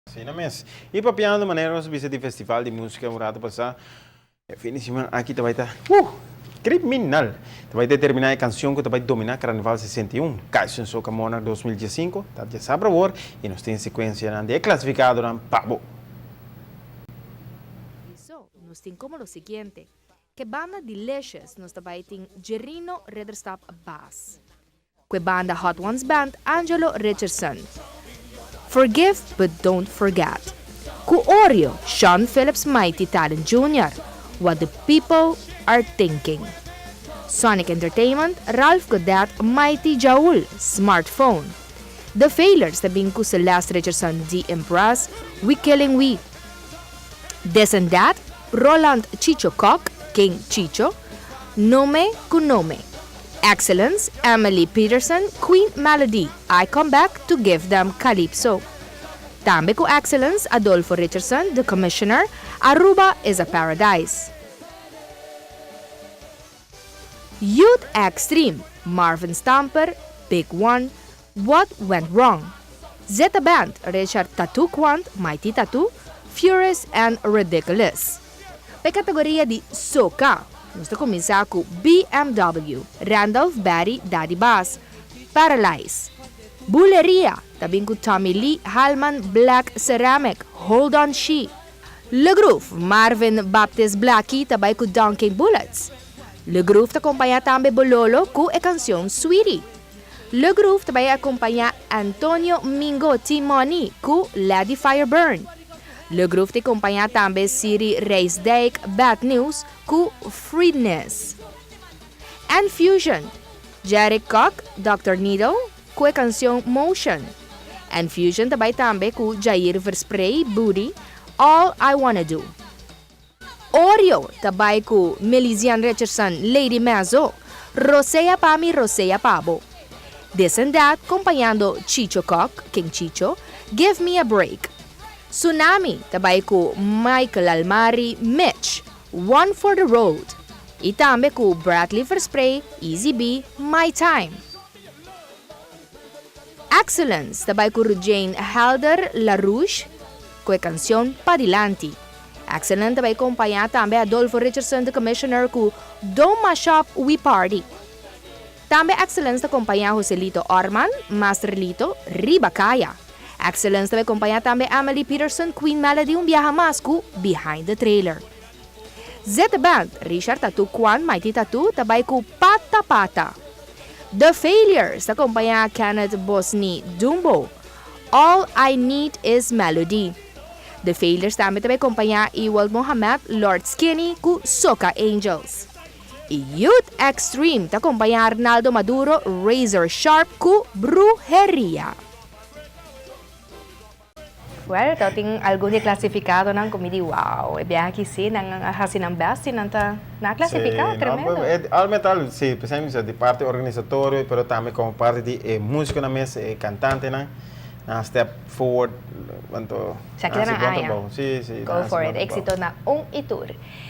Asina mes. Y papiando manera nos bisa di festival di musica un rato pasa, e fin di siman aki ta bay ta uh! Criminal! Ta bay determina e cancion cu ta bay domina Carnaval 61, Kaisun Soca Monarch 2015, ta djasabra awor y nos tin secuencianan di e clasificadonan pa bo. Eso nos tin como lo siguiente, Ke banda Delicious nos ta bay tin Jerino Ridderstap Baas. Ku e banda Hot Ones Band, Angelo Richardson. Forgive but don't forget. Ku Oreo, Sean Phillips Mighty Talent Junior, What the People Are Thinking. Sonic Entertainment, Ralph Godet, Mighty Jaul, Smartphone. The Failures ta bin ku Celeste Richardson The Impress, We Killing We. This and That, Roland Chicho Kock, King Chicho, Nome ku Nome. Excellence, Emily Peterson, Queen Melody, I Come Back to Give Them Calypso. Tambe ku Excellence, Adolfo Richardson, The Commissioner, Aruba is a Paradise. Youth Extreme, Marvin Stamper, Big One, What Went Wrong. Zeta Band, Richard Tattoo Quant, Mighty Tattoo, Furious and Ridiculous. Pa e kategoria di Soca, nos ta kuminsá ku BMW, Randolph Barry Daddy Bass, Paralyze. Buleria ta bin ku Tommy Lee Halman Black Ceramic, Hold On She. Le Groove, Marvin Baptist Blackie ta bai ku Donkey Bullets. Le Groove ta kompañá tambe Bololo ku e kansion Sweetie. Le Groove ta bai akompañá Antonio Mingo T-Money ku Let the Fire Burn. Le Groove ta kompañá tambe Siri Rijsdijk Bad News ku Freedness. And Fusion, Jerry Kock, Dòkter Needle, ku e kansion Motion. And Fusion ta bai tambe ku Jair Versprey Booty, All I Wanna Do. Oreo ta bai ku Melisian Richardson Lady Mezzo, Rosea pa mi rosea pa bo. This and That kompañando Chicho Kock, King Chicho, Give me a break. Tsunami ta bai ku Michael Almari Mitch, One for the road. I tambe ku Bradley Versprey Easy B, My Time. Excellence ta bai ku Rujane Helder La Rouge ku e kansion Padilanti. Excellent ta bai kompañá tambe Adolfo Richardson The Commissioner ku Don't Mash Up We Party. Tambe Excellence ta kompañá Joselito Orman, Master Lito, Riba Kaya. Excellence ta bai kompañá tambe Emily Peterson Queen Melody un biaha mas ku Behind the Trailer. Zeta Band, Richard Tatu Kwan Mighty Tatu ta bai ku Pata Pata. The Failures ta kompañá Kenneth Bosny Dumbo, All I Need Is Melody. The Failures tambe ta bai kompañá Ewald Mohamed, Lord Skinny ku Soca Angels. I Youth Extreme ta kompañá Arnaldo Maduro, Razor Sharp ku Bruheria. Well, ta tin algun di e klasifikadonan ku mi di wow, e biaha aki sí nan a hasi nan best i nan ta nan a klasifiká, Sí, no, tremendo. e al met al, sí, p'esei mi bisa di parti organisatorio, pero tambe komo parti di e músikonan mes, e kantantenan, nan a step forward, anto Sa nan keda hasi nan bon aña. trabou. Sí, sí, Go nan hasi for bon it, trabou. éksito na un i tur.